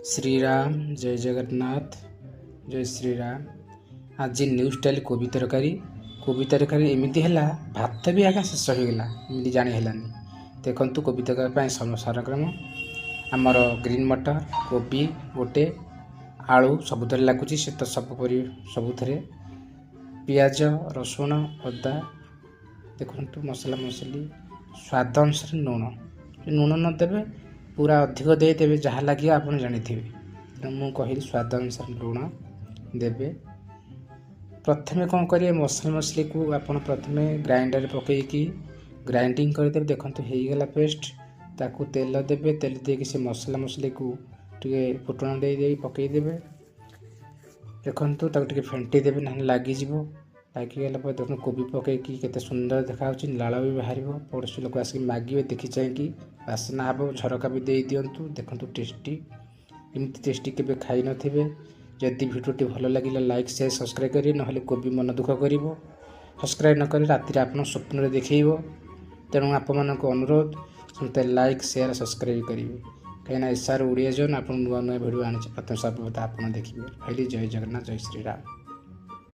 ଶ୍ରୀରାମ, ଜୟ ଜଗନ୍ନାଥ, ଜୟ ଶ୍ରୀରାମ। ଆଜି new style କୋବି ତରକାରୀ। କୋବି ତରକାରୀ ଏମିତି ହେଲା, ଭାତ ବି ଆଜ୍ଞା ଶେଷ ହୋଇଗଲା, ଏମିତି ଜାଣି ହେଲାନି। ଦେଖନ୍ତୁ, କୋବି ତରକାରୀ ପାଇଁ ସରଗରମ ଆମର ଗ୍ରୀନ୍ ମଟର, କୋବି ଗୋଟେ, ଆଳୁ ସବୁଥିରେ ଲାଗୁଛି, ସେ ତ ସବୁ ପରି ସବୁଥିରେ, ପିଆଜ, ରସୁଣ, ଅଦା। ଦେଖନ୍ତୁ, ମସଲା ମସଲି, ସ୍ୱାଦ ଅନୁସାରେ ଲୁଣ। ଲୁଣ ନ ଦେବେ, ପୁରା ଅଧିକ ଦେଇଦେବେ, ଯାହା ଲାଗିବ ଆପଣ ଜାଣିଥିବେ। ତେଣୁ ମୁଁ କହିଲି, ସ୍ୱାଦ ଅନୁସାରେ ଲୁଣ ଦେବେ। ପ୍ରଥମେ କ'ଣ କରିବେ? ମସଲା ମସଲିକୁ ଆପଣ ପ୍ରଥମେ ଗ୍ରାଇଣ୍ଡରରେ ପକାଇକି ଗ୍ରାଇଣ୍ଡିଙ୍ଗ କରିଦେବେ। ଦେଖନ୍ତୁ, ହେଇଗଲା ପେଷ୍ଟ। ତାକୁ ତେଲ ଦେବେ। ତେଲ ଦେଇକି ସେ ମସଲା ମସଲିକୁ ଟିକେ ଫୁଟଣ ଦେଇ ଦେଇ ପକାଇଦେବେ। ଦେଖନ୍ତୁ, ତାକୁ ଟିକେ ଫେଣ୍ଟି ଦେବେ, ନହେଲେ ଲାଗିଯିବ। ଲାଗିଗଲା ପରେ ଦେଖନ୍ତୁ, କୋବି ପକାଇକି କେତେ ସୁନ୍ଦର ଦେଖାଯାଉଛି, ଲାଳ ବି ବାହାରିବ। ପଡ଼ୋଶୀ ଲୋକ ଆସିକି ମାଗିବେ ଦେଖି ଚାହିଁକି, ବାସ୍ନା ହେବ। ଝରକା ବି ଦେଇ ଦିଅନ୍ତୁ। ଦେଖନ୍ତୁ, ଟେଷ୍ଟି, ଏମିତି ଟେଷ୍ଟି କେବେ ଖାଇନଥିବେ। ଯଦି ଭିଡ଼ିଓଟି ଭଲ ଲାଗିଲା, ଲାଇକ୍, ସେୟାର, ସବସ୍କ୍ରାଇବ୍ କରିବେ, ନହେଲେ କୋବି ମନ ଦୁଃଖ କରିବ। ସବସ୍କ୍ରାଇବ୍ ନ କରି ରାତିରେ ଆପଣ ସ୍ୱପ୍ନରେ ଦେଖେଇବ। ତେଣୁ ଆପଣମାନଙ୍କୁ ଅନୁରୋଧ, ସମସ୍ତେ ଲାଇକ୍, ସେୟାର, ସବସ୍କ୍ରାଇବ୍ କରିବେ, କାହିଁକିନା ଏସ୍ ଆର୍ ଓଡ଼ିଆ ଜୋନ୍ ଆପଣ ନୂଆ ନୂଆ ଭିଡ଼ିଓ ଆଣିଛି, ପ୍ରଥମେ ସର୍ବପ୍ରଥମେ ଆପଣ ଦେଖିବେ। ରହିଲି, ଜୟ ଜଗନ୍ନାଥ, ଜୟ ଶ୍ରୀରାମ।